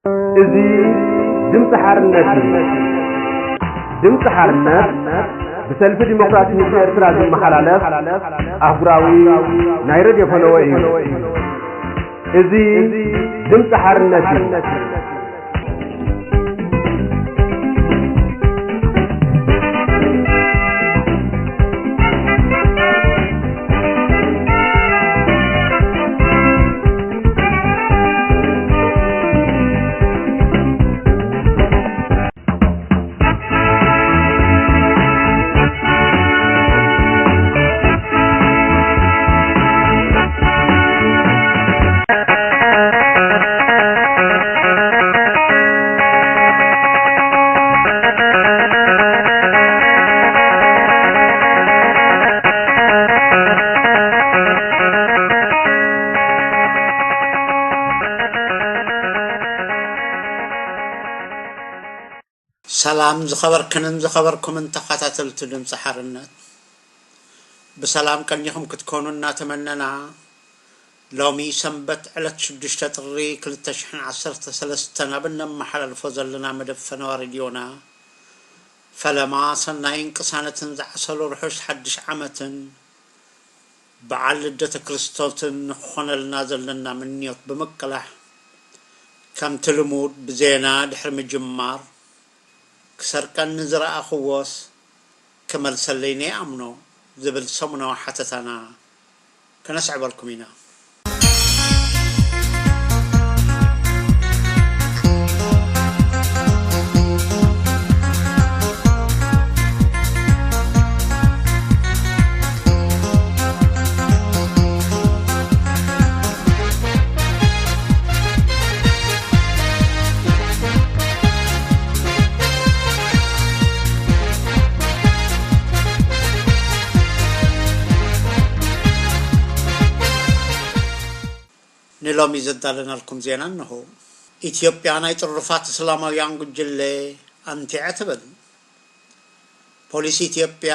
እዚ ድምፂ ሓርነት እዩ። ድምፂ ሓርነት ብሰልፊ ዲሞክራሲ ህዝቢ ኤርትራ ዝመሓላለፍ ኣህጉራዊ ናይ ሬድዮ ፈነወ እዩ። እዚ ድምፂ ሓርነት እዩ። ሰላም ዝኸበርክንን ዝኸበርኩምን ተኸታተልቲ ድምፂ ሓርነት፣ ብሰላም ቀኒኹም ክትኮኑ እናተመነና፣ ሎሚ ሰንበት ዕለት ሽዱሽተ ጥሪ ክልተ ሽሕን ዓሰርተ ሰለስተን ኣብ እነመሓላልፎ ዘለና መደብ ፈነዋ ሬድዮና፣ ፈለማ ሰናይን ቅሳነትን ዝዓሰሎ ርሑስ ሓድሽ ዓመትን በዓል ልደተ ክርስቶስን ንክኾነልና ዘለና ምንዮት ብምቅላሕ፣ ከምቲ ልሙድ ብዜና ድሕሪ ምጅማር፣ ክሰርቀኒ ዝረኣኽዎስ ክመልሰለይ ነይኣምኖ ዝብል ሰሙናዊ ሓተታና ከነስዕበልኩም ኢና። ንሎሚ ዘዳለናልኩም ዜና እንሆ። ኢትዮጵያ ናይ ጥሩፋት እስላማውያን ጉጅለ ኣንቲዐ ትብል። ፖሊስ ኢትዮጵያ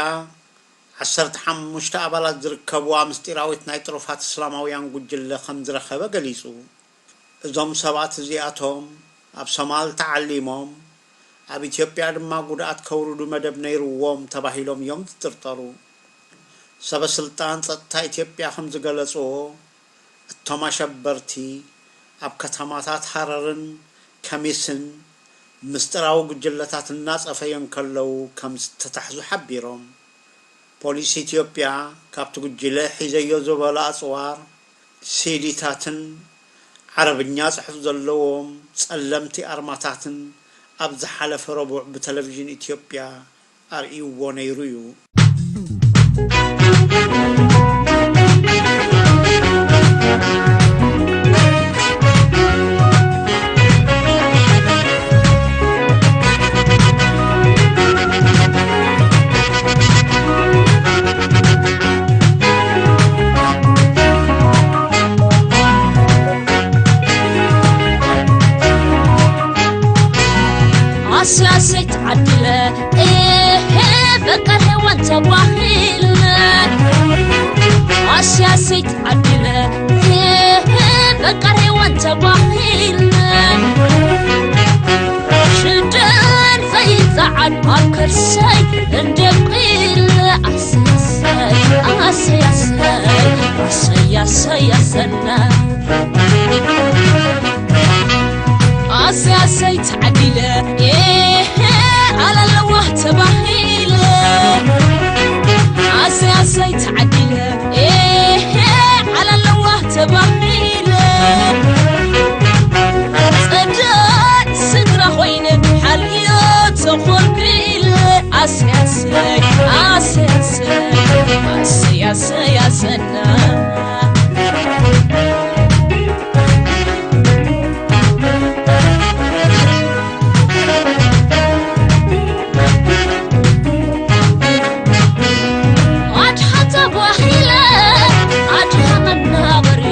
ዓሰርተ ሓሙሽተ ኣባላት ዝርከብዋ ምስጢራዊት ናይ ጥሩፋት እስላማውያን ጉጅለ ከም ዝረኸበ ገሊጹ። እዞም ሰባት እዚኣቶም ኣብ ሶማል ተዓሊሞም ኣብ ኢትዮጵያ ድማ ጉድኣት ከውርዱ መደብ ነይርዎም ተባሂሎም እዮም ዝጥርጠሩ። ሰበ ስልጣን ጸጥታ ኢትዮጵያ ከም ዝገለጽዎ፣ እቶም ኣሸበርቲ ኣብ ከተማታት ሃረርን ከሚስን ምስጢራዊ ጉጅለታት እናጸፈዮ እንከለዉ ከም ዝተታሕዙ ሓቢሮም። ፖሊስ ኢትዮጵያ ካብቲ ጉጅለ ሒዘዮ ዝበሎ ኣጽዋር፣ ሲዲታትን ዓረብኛ ጽሑፍ ዘለዎም ጸለምቲ ኣርማታትን ኣብ ዝሓለፈ ረቡዕ ብቴሌቪዥን ኢትዮጵያ ኣርእይዎ ነይሩ እዩ። ኣስያሰይ ተዓዲለ፣ ኤሄ፣ በቃ ሄዋን ተባሂለ። ኣስያሰይ ተዓዲለ፣ ኤሄ፣ በቃ ሄዋን ተባሂለ። ሽደን ፈይፃዓል ኣብ ከርሰይ እንደቂለ። ኣስያሰይ፣ ኣስያሰይ፣ ኣሰያሰይ፣ ኣሰና። ኣሰይ ኣሰይ ተዓዲለ፣ ኤሄ፣ ዓላለዋ ተባሂለ። ኣሰይ ኣሰይ ተዓዲለ፣ ኤሄ፣ ዓላለዋ ተባሂለ። ጸዳል ስድራ ኮይነ፣ ሓልዮ ተኾርኩ ኢለ። ኣሰይ ኣሰይ፣ ኣሰይ ኣሰይ፣ ኣሰይ ኣሰይ ኣሰና። ኣድሓ ተባሂለ፣ ኣድሓ መናበሪ፣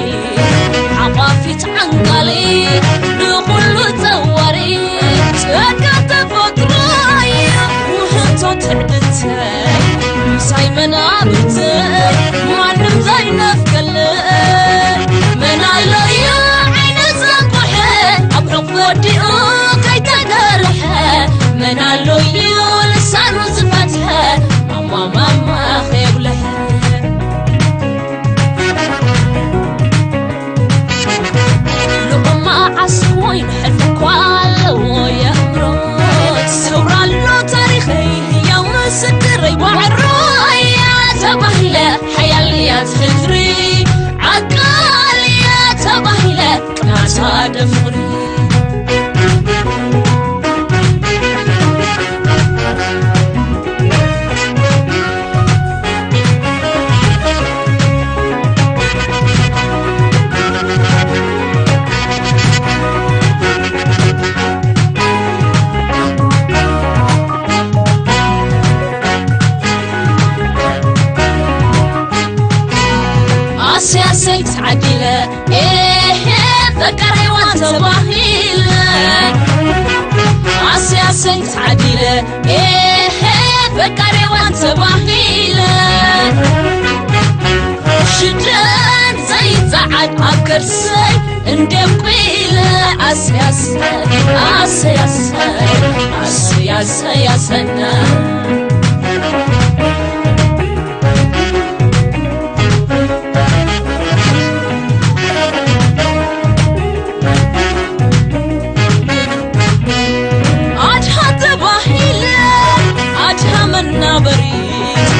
ሓደ ፍቕሪ። ኣሰይ ኣሰይ ተዓዲለ ኤሄ ፈቃር ሄዋን ተባሂለ። ኣሰይ ኣሰይ ተዓዲለ ኤሄ ፈቃር ሄዋን ተባሂለ። ሽደን ዘይጸዓድ ኣብ ከርሰይ እንዴም ቁኢለ። ኣሰይ ኣሰይ ኣሰይ ኣሰይ ኣሰይ ኣሰይ ኣሰና። ኣድሃ ተባሂለ ኣድሃ መናበሪት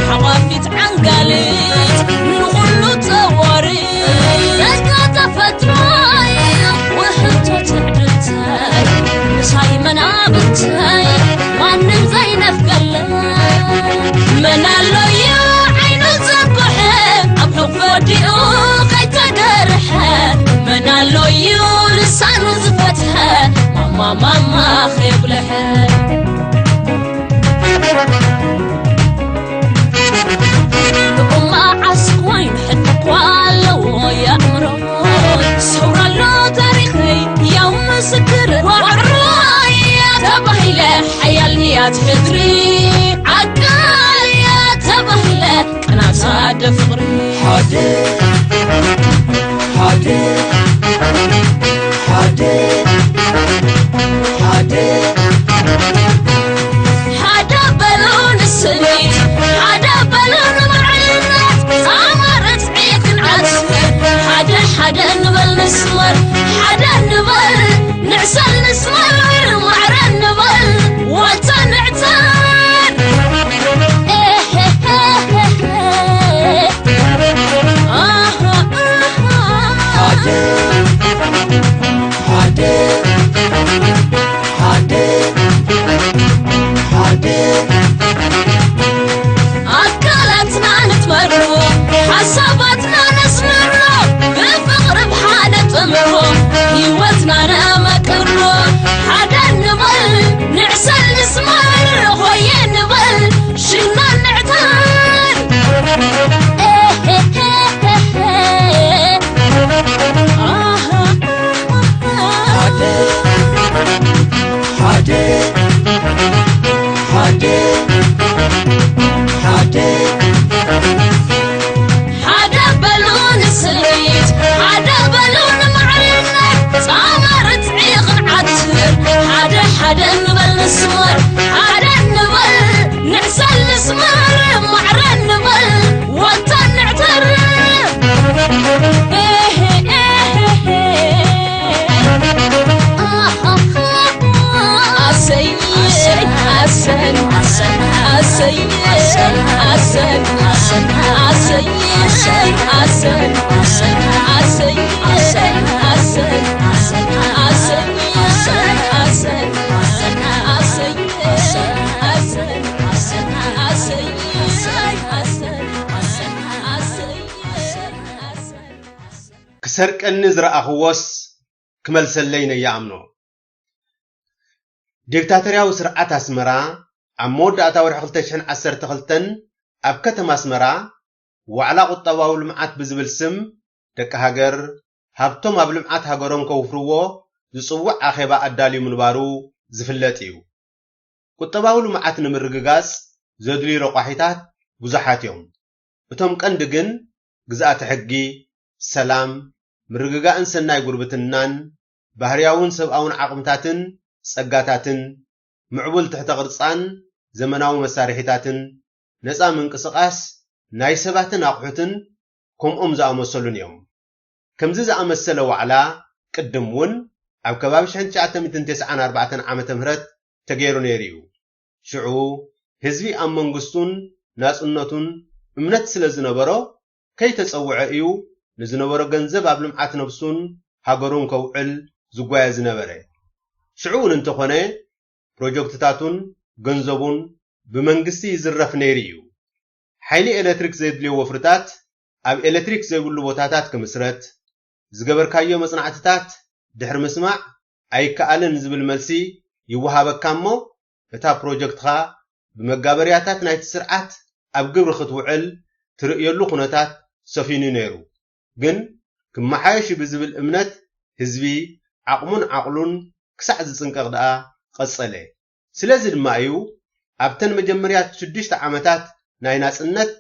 ሓቋፊት ዓንጋሊት ንኹሉ ጠዋሪት ጸጋ ተፈጥሮይ ውህብቶ ትዕድልተይ ምሳይ መናብርተይ ማንም ዘይነፍገለይ። መን ኣሎዩ ዓይኑ ዘጉሐ ኣብ ሕቑፍ ወዲኡ ከይተገርሐ? መን ኣሎዩ ልሳኑ ዝፈትሐ ማማ ማማ ከየጉልሐ? ንቁማ ዓስብ ኮይኑ ሕቶ እኳ ኣለዎ የእምሮ። ሰውራ ኣሎ ታሪኸይ ያው ምስክር ዋዕሮ እያ ተባሂለ ሓያል ንያት ሕድሪ ዓቃል እያ ተባሂለ ቅናት ኣደ ፍቕሪ። ሓደ ሓደ ሓደ ሓደ ሓደ በሉ ንስኒት ሓደ በሉ ንማዕርነት ጻማ ርትዒ ክንዓስር ሓደ ሓደ ንበል ንስመር ሓደ ንበል ንዕሰል ንስመር ማዕረ ንበል ዋልታ ንዕተር። ኤሄሄሄሄ። ኣሃ፣ ኣሃ። ሓደ፣ ሓደ፣ ሓደ፣ ሓደ። ኣካላትና ንትመርዎ፣ ሓሳባትና ነስምሮ፣ ብፍቕሪ ብሓደ ጥምሮ፣ ህይወትና ነመቅሮ። ሓደ ንበል፣ ንዕሰል ንስመር፣ ሆየ ንበል፣ ሽግና ንዕተር። ኤሄሄሄሄ። ኣሃ፣ ኣሃ። ሓደ፣ ሓደ፣ ሓደ፣ ሓደ። ሓደ በሉ ንስኒት፣ ሓደ በሉ ንማዕርነት፣ ጻማ ርትዒ ክንዓትር፣ ሓደ ሓደ ንበል ንስመር፣ ሓደ ንበል ንዕሰል ንስመር፣ ማዕረ ንበል ዋልታ ንዕተር። ኤሄ፣ ኤሄ፣ ኤሄ። ኣሃ፣ ኣሃ። ኣሰይ፣ ኣሰይ፣ ኣሰይ፣ ኣሰይ፣ ኣሰይ፣ ኣሰይ፣ ክሰርቀኒ ዝረኣኽዎስ ክመልሰለይ ነይኣምኖ። ዲክታቶርያዊ ስርዓት ኣስመራ ኣብ መወዳእታ ወርሒ ክልተ ሽሕን ዓሰርተ ክልተን ኣብ ከተማ ኣስመራ ዋዕላ ቁጠባዊ ልምዓት ብዝብል ስም ደቂ ሃገር ሃብቶም ኣብ ልምዓት ሃገሮም ከውፍርዎ ዝጽውዕ ኣኼባ ኣዳልዩ ምንባሩ ዝፍለጥ እዩ። ቁጠባዊ ልምዓት ንምርግጋጽ ዘድልዩ ረቋሒታት ብዙሓት እዮም። እቶም ቀንዲ ግን ግዝኣተ ሕጊ፣ ሰላም፣ ምርግጋእን ሰናይ ጉርብትናን፣ ባህርያውን ሰብኣውን ዓቕምታትን ጸጋታትን፣ ምዕቡል ትሕተ ቅርጻን ዘመናዊ መሳርሒታትን፣ ነጻ ምንቅስቓስ ናይ ሰባትን ኣቑሑትን ከምኦም ዝኣመሰሉን እዮም። ከምዚ ዝኣመሰለ ዋዕላ ቅድም እውን ኣብ ከባቢ ሽሕን ትሽዓተ ሚእትን ተስዓን ኣርባዕተን ዓመተ ምህረት ተገይሩ ነይሩ እዩ። ሽዑ ህዝቢ ኣብ መንግስቱን ናጽነቱን እምነት ስለ ዝነበሮ ከይተጸውዐ እዩ ንዝነበሮ ገንዘብ ኣብ ልምዓት ነብሱን ሃገሩን ከውዕል ዝጓየ ዝነበረ። ሽዑ እውን እንተኾነ ፕሮጀክትታቱን ገንዘቡን ብመንግስቲ ይዝረፍ ነይሩ እዩ። ሓይሊ ኤሌክትሪክ ዘድልዮ ወፍርታት ኣብ ኤሌክትሪክ ዘይብሉ ቦታታት ክምስረት፣ ዝገበርካዮ መጽናዕትታት ድሕሪ ምስማዕ ኣይከኣልን ዝብል መልሲ ይወሃበካ እሞ፣ እታ ፕሮጀክትኻ ብመጋበርያታት ናይቲ ስርዓት ኣብ ግብሪ ክትውዕል ትርእየሉ ኩነታት ሰፊኑ ነይሩ። ግን ክመሓየሽ ብዝብል እምነት ህዝቢ ዓቕሙን ዓቕሉን ክሳዕ ዝጽንቀቕ ደኣ ቀጸለ። ስለዚ ድማ እዩ ኣብተን መጀመርያ ሽዱሽተ ዓመታት ናይ ናጽነት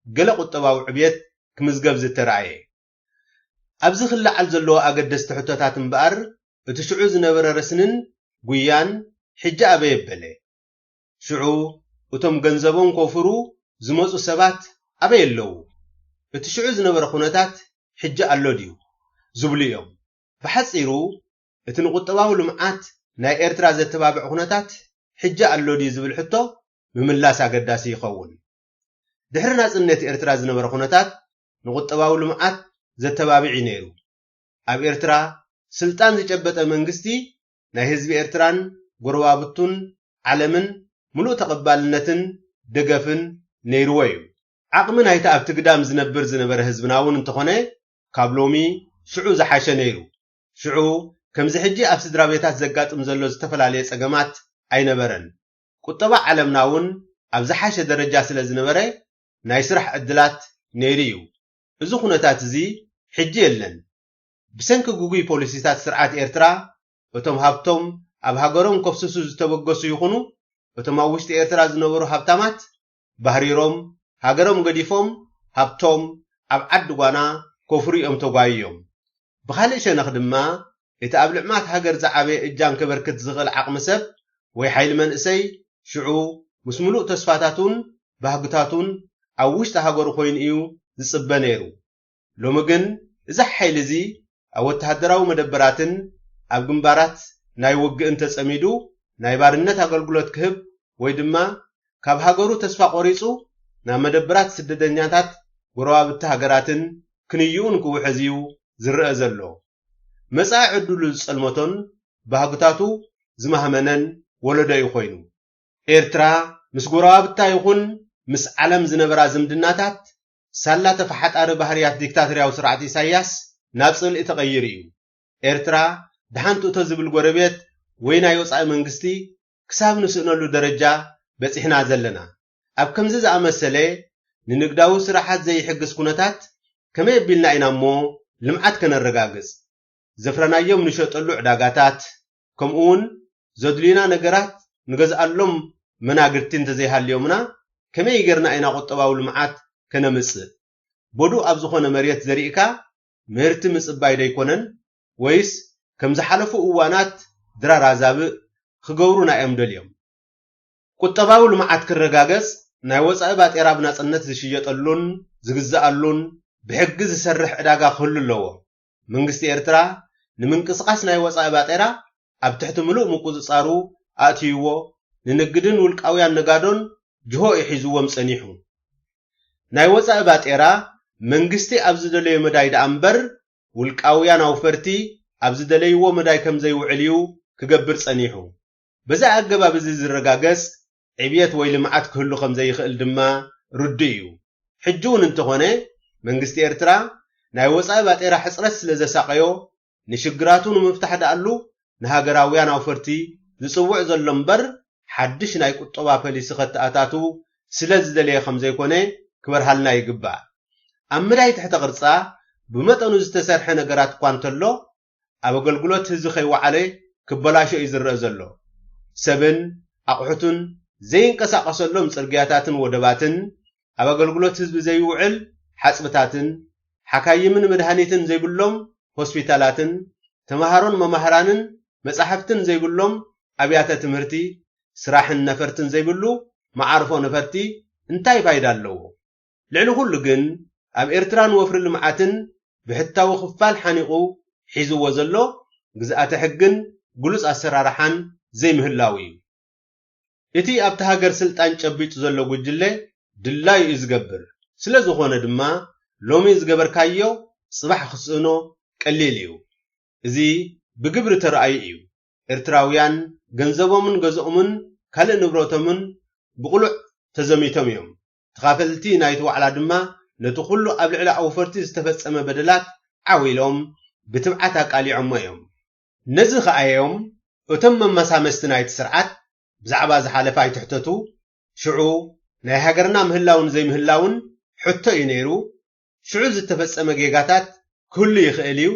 ገለ ቁጠባዊ ዕብየት ክምዝገብ ዝተራእየ። ኣብዚ ክለዓል ዘለዎ ኣገደስቲ ሕቶታት እምበኣር፣ እቲ ሽዑ ዝነበረ ረስንን ጉያን ሕጂ ኣበይ ኣበለ? ሽዑ እቶም ገንዘቦም ኮፍሩ ዝመጹ ሰባት ኣበይ ኣለዉ? እቲ ሽዑ ዝነበረ ኩነታት ሕጂ ኣሎ ድዩ? ዝብሉ እዮም። ብሓጺሩ፣ እቲ ንቁጠባዊ ልምዓት ናይ ኤርትራ ዘተባብዕ ኩነታት ሕጂ ኣሎ ድዩ ዝብል ሕቶ ምምላስ ኣገዳሲ ይኸውን። ድሕሪ ናጽነት ኤርትራ ዝነበረ ኩነታት ንቁጠባዊ ልምዓት ዘተባብዕ እዩ ነይሩ። ኣብ ኤርትራ ስልጣን ዝጨበጠ መንግስቲ ናይ ህዝቢ ኤርትራን ጎረባብቱን ዓለምን ምሉእ ተቐባልነትን ደገፍን ነይርዎ እዩ። ዓቕሚ ናይቲ ኣብቲ ግዳም ዝነብር ዝነበረ ህዝብና እውን እንተኾነ ካብ ሎሚ ሽዑ ዝሓሸ ነይሩ። ሽዑ ከምዚ ሕጂ ኣብ ስድራ ቤታት ዘጋጥም ዘሎ ዝተፈላለየ ጸገማት ኣይነበረን። ቁጠባ ዓለምና እውን ኣብ ዝሓሸ ደረጃ ስለ ዝነበረ ናይ ስራሕ ዕድላት ነይሩ እዩ። እዚ ኩነታት እዚ ሕጂ የለን። ብሰንኪ ግጉይ ፖሊሲታት ስርዓት ኤርትራ እቶም ሃብቶም ኣብ ሃገሮም ከፍስሱ ዝተበገሱ ይኹኑ እቶም ኣብ ውሽጢ ኤርትራ ዝነበሩ ሃብታማት ባህሪሮም ሃገሮም ገዲፎም ሃብቶም ኣብ ዓዲ ጓና ከፍሩ እዮም ተጓይዮም። ብኻልእ ሸነኽ ድማ እቲ ኣብ ልዕማት ሃገር ዝዓበየ እጃም ከበርክት ዝኽእል ዓቕሚ ሰብ ወይ ሓይሊ መንእሰይ ሽዑ ምስ ምሉእ ተስፋታቱን ባህግታቱን ኣብ ውሽጢ ሃገሩ ኮይኑ እዩ ዝጽበ ነይሩ። ሎሚ ግን እዚ ሓይሊ እዚ ኣብ ወተሃደራዊ መደበራትን ኣብ ግንባራት ናይ ውግእን ተጸሚዱ ናይ ባርነት ኣገልግሎት ክህብ ወይ ድማ ካብ ሃገሩ ተስፋ ቆሪጹ ናብ መደበራት ስደተኛታት ጎረባብቲ ሃገራትን ክንይኡን ክውሕዝ እዩ ዝረአ ዘሎ። መጻኢ ዕድሉ ዝጸልመቶን ባህግታቱ ዝማህመነን ወለዶ እዩ ኮይኑ። ኤርትራ ምስ ጎረባብታ ይኹን ምስ ዓለም ዝነበራ ዝምድናታት ሳላ ተፈሓጣሪ ባህርያት ዲክታቶርያዊ ስርዓት ኢሳያስ ናብ ጽልኢ ተቐይሩ እዩ። ኤርትራ ደሓን ትእቶ ዝብል ጎረቤት ወይ ናይ ወጻኢ መንግስቲ ክሳብ ንስእነሉ ደረጃ በጺሕና ዘለና። ኣብ ከምዚ ዝኣመሰለ ንንግዳዊ ስራሓት ዘይሕግዝ ኩነታት ከመይ ኣቢልና ኢና እሞ ልምዓት ከነረጋግጽ? ዘፍረናዮም ንሸጠሉ ዕዳጋታት፣ ከምኡ እውን ዘድልዩና ነገራት ንገዝኣሎም መናግርቲ እንተዘይሃልዮምና ከመይ ጌርና ኢና ቁጠባዊ ልምዓት ከነምጽእ? በዱ ኣብ ዝኾነ መሬት ዘሪእካ ምህርቲ ምጽባይ ዶ ኣይኮነን? ወይስ ከም ዝሓለፉ እዋናት ድራር ኣዛብእ ክገብሩና እዮም ደልዮም? ቁጠባዊ ልምዓት ክረጋገጽ ናይ ወጻኢ ባጤራ ብናጽነት ዝሽየጠሉን ዝግዝኣሉን ብሕጊ ዝሰርሕ ዕዳጋ ክህሉ ኣለዎ። መንግስቲ ኤርትራ ንምንቅስቓስ ናይ ወጻኢ ባጤራ ኣብ ትሕቲ ምሉእ ምቁጽጻሩ ኣእትይዎ፣ ንንግድን ውልቃውያን ነጋዶን ጅሆ እዩ ሒዝዎም ጸኒሑ። ናይ ወጻኢ ባጤራ መንግስቲ ኣብ ዝደለዮ መዳይ ደኣ እምበር ውልቃውያን ኣውፈርቲ ኣብ ዝደለይዎ መዳይ ከም ዘይውዕል እዩ ክገብር ጸኒሑ። በዚ ኣገባብ እዚ ዝረጋገጽ ዕብየት ወይ ልምዓት ክህሉ ከም ዘይኽእል ድማ ርዱእ እዩ። ሕጂ እውን እንተኾነ መንግስቲ ኤርትራ ናይ ወጻኢ ባጤራ ሕጽረት ስለ ዘሳቐዮ ንሽግራቱ ንምፍታሕ ደኣሉ ንሃገራውያን ኣውፈርቲ ዝጽውዕ ዘሎ እምበር ሓድሽ ናይ ቁጠባ ፖሊሲ ከተኣታቱ ስለ ዝደለየ ከም ዘይኮነ ክበርሃልና ይግባእ። ኣብ ምዳይ ትሕተ ቅርጻ ብመጠኑ ዝተሰርሐ ነገራት እኳ እንተሎ ኣብ ኣገልግሎት ህዝቢ ከይወዓለ ክበላሾ እዩ ዝረአ ዘሎ። ሰብን ኣቑሑትን ዘይንቀሳቐሰሎም ጽርግያታትን ወደባትን ኣብ ኣገልግሎት ህዝቢ ዘይውዕል ሓጽብታትን ሓካይምን መድሃኒትን ዘይብሎም ሆስፒታላትን ተምሃሮን መማህራንን መጻሕፍትን ዘይብሎም ኣብያተ ትምህርቲ ስራሕን ነፈርትን ዘይብሉ መዓርፎ ነፈርቲ እንታይ ፋይዳ ኣለዎ? ልዕሊ ኩሉ ግን ኣብ ኤርትራ ንወፍሪ ልምዓትን ብሕታዊ ክፋል ሓኒቑ ሒዝዎ ዘሎ ግዝኣተ ሕግን ግሉጽ ኣሰራርሓን ዘይምህላው እዩ። እቲ ኣብቲ ሃገር ስልጣን ጨቢጡ ዘሎ ጉጅለ ድላዩ እዩ ዝገብር። ስለ ዝኾነ ድማ ሎሚ ዝገበርካዮ ጽባሕ ክስእኖ ቀሊል እዩ። እዚ ብግብሪ ተራእዩ እዩ። ኤርትራውያን ገንዘቦምን ገዝኦምን ካልእ ንብረቶምን ብቕሉዕ ተዘሚቶም እዮም። ተኻፈልቲ ናይቲ ዋዕላ ድማ ነቲ ኩሉ ኣብ ልዕሊ ኣውፈርቲ ዝተፈጸመ በደላት ዓው ኢሎም ብትብዓት ኣቃሊዖሞ እዮም። ነዚ ከኣዮም እቶም መመሳመስቲ ናይቲ ስርዓት ብዛዕባ ዝሓለፈ ኣይትሕተቱ፣ ሽዑ ናይ ሃገርና ምህላውን ዘይምህላውን ሕቶ እዩ ነይሩ። ሽዑ ዝተፈጸመ ጌጋታት ክህሉ ይኽእል እዩ።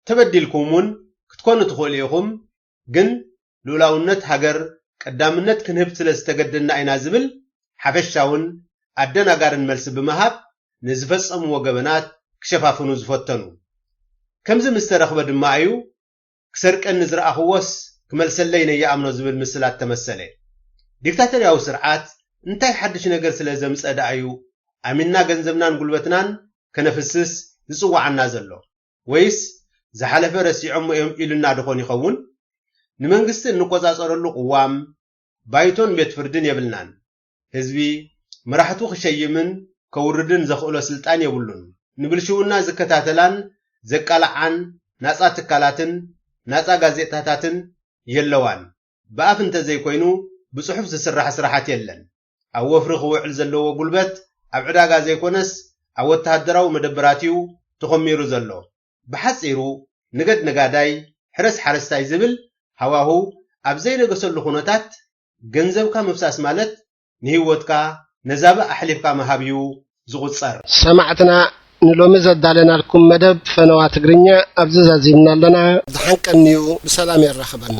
ተበዲልኩም እውን ክትኮኑ ትኽእሉ ኢኹም። ግን ልኡላውነት ሃገር ቀዳምነት ክንህብ ስለ ዝተገደድና ኢና ዝብል ሓፈሻውን ኣደናጋርን መልሲ ብምሃብ ንዝፈጸምዎ ገበናት ክሸፋፍኑ ዝፈተኑ። ከምዚ ምስ ተረኽበ ድማ እዩ ክሰርቀኒ ዝረኣኽዎስ ክመልሰለይ ነይኣምኖ ዝብል ምስላት ተመሰለ። ዲክታተርያዊ ስርዓት እንታይ ሓድሽ ነገር ስለ ዘምጸ ደኣ እዩ ኣሚንና ገንዘብናን ጉልበትናን ከነፍስስ ዝጽውዓና ዘሎ? ወይስ ዝሓለፈ ረሲዖሞ እዮም ኢሉና ድኾን ይኸውን? ንመንግስቲ እንቆጻጸረሉ ቅዋም፣ ባይቶን ቤት ፍርድን የብልናን። ህዝቢ መራሕቱ ክሸይምን ከውርድን ዘኽእሎ ስልጣን የብሉን። ንብልሽውና ዝከታተላን ዘቃልዓን ናጻ ትካላትን ናጻ ጋዜጣታትን የለዋን። ብኣፍ እንተዘይኮይኑ ብጽሑፍ ዝስራሕ ስራሓት የለን። ኣብ ወፍሪ ክውዕል ዘለዎ ጉልበት ኣብ ዕዳጋ ዘይኮነስ ኣብ ወተሃደራዊ መደበራት እዩ ተኾሚሩ ዘሎ። ብሓጺሩ ንገድ ነጋዳይ፣ ሕረስ ሓረስታይ ዝብል ሃዋሁ ኣብ ዘይነገሰሉ ኩነታት ገንዘብካ ምፍሳስ ማለት ንህይወትካ ነዛብእ ኣሕሊፍካ ምሃብ እዩ ዝቑጸር። ሰማዕትና ንሎሚ ዘዳለናልኩም መደብ ፈነዋ ትግርኛ ኣብዚ ዛዚምና ኣለና። ዝሓንቀንዩ ብሰላም የራኽበና።